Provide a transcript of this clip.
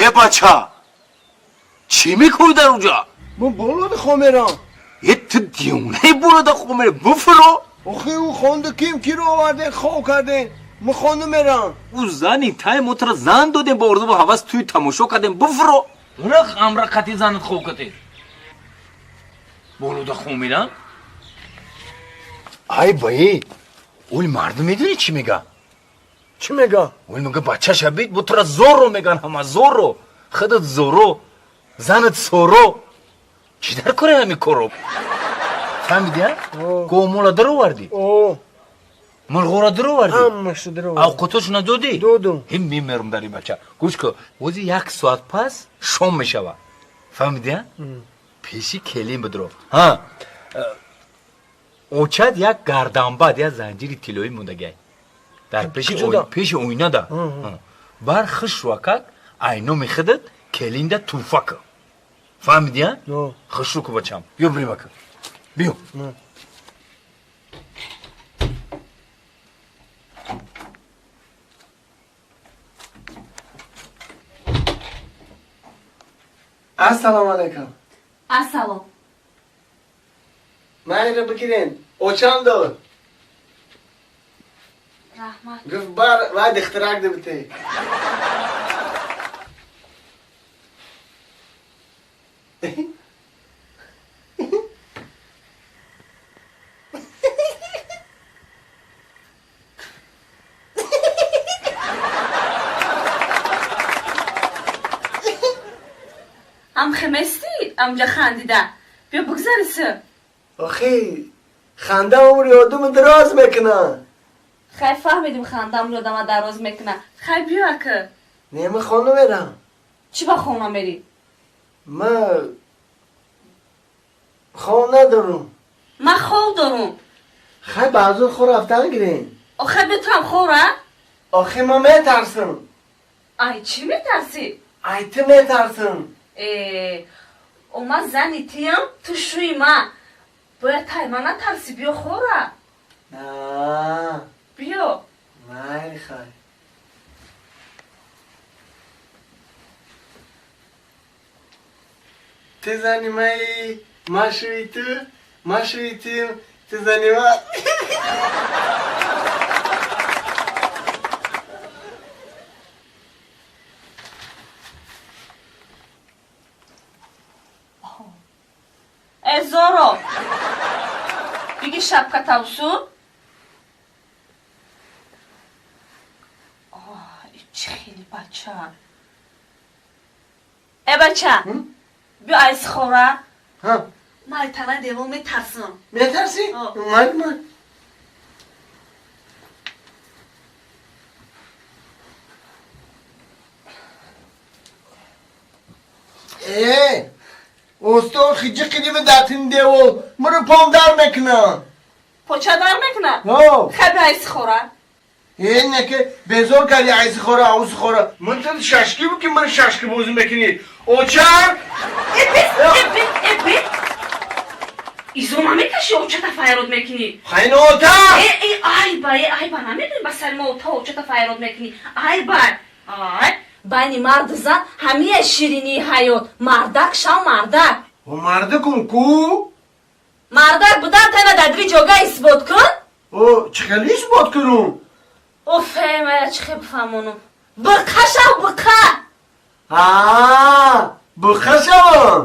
Ҳе бача, чӣ мекунӣ дар уҷа? Ман болода хоб мерам. Е, ту девонаи, болода хоб мерӣ? Буфуро. Охи, ӯ хонда ким киро оварден, хоб карден. Ман хонда мерам. Ӯ зани тай, мо туро зан додем, ба орзу ҳавас тӯи тамошо кардем. Буфуро. Рах амра қати занат хоб кате. Болода хоб мерам? Ай баи, оли мардум медонӣ чӣ мега? Чӣ мега? Оли мега, бача шабид, бо тура зорро меган ҳама, зорро. Худат зоро, занат соро. Чӣ дар кори ҳами коро? Фаҳмиди, а? Говмола даровардӣ? О. Мурғоро даровардӣ? Ҳамаша даровардам. Авқотошона додӣ? Додум. Ҳим мемерам дар ин бача. Гӯш кун, ози як соат пас шом мешава. Фаҳмиди, а? Пеши келин бидро. Ҳа. Очад як гарданбад, як занҷири тиллоӣ мондагиай. Дар пеши пеши оина да. Бар хушрӯакак айноми худат келинда туҳфа кун. Фаҳмиди, а? Хушрӯ ку, бачам. Биё, бирем ака. Биё. Ассалому алайкум. Ассалом. Майра, бигирен. Очам дод. Раҳмат. Гуфт, бар вай дихтарак дибите. Ам хеместӣ, амҷа хандида. Биё, бигзари с. Охи, ханда умри одаму дароз мекуна. Хай, фаҳмидим, ханда умри одама дароз мекуна. Хай, биё ака. Не, ман хона мерам. Чӣ ба хона мерӣ? Ман хоб надорум. Ман хоб дорум. Хай, баъзур хо рафтан гирем. Охай, биё, туам хора. Охи, ман метарсам. Ай чӣ метарсӣ? Ай ту метарсам. Э, о, ман зани тиям, ту шӯи ман. Бояд тай ман натарсӣ, биё хора. На. Биё. Майли, хай. Ту зани маи, ман шӯи ту, ман шӯи ту, ту зани ман. Э, Зоро, биги шапка тавсу. Чӣ хели бача! Э, бача, биё айс хора. Ман ай танаи девол метарсам. Метарсӣ? Ман ман. Э, усто, хиҷи қидима датин девол, маро пом дар мекунам. Поча дар мекуна? Хай, биё айси хора. Э, не ки безор кардӣ, айси хора, ауси хора. Ман ту шашки бу ки ман шашки бозӣ мекунӣ. Очар! Эби, изо намекаши, очата файрод мекунӣ. Хайно, ота! Э, э, айба, э, айба, намедонӣ, ба сари мо ота очата файрод мекунӣ. Айба, ай, байни марду зан ҳамия ширинии ҳаёт. Мардак шав, мардак. О, мардакум ку? Мардак будан тайна дар дили ҷога исбот кун. О, чӣ хеле исбот кунум? Офе, мая чӣ хел бифаҳмонум? Биқа шав, биқа. Буқа шавам.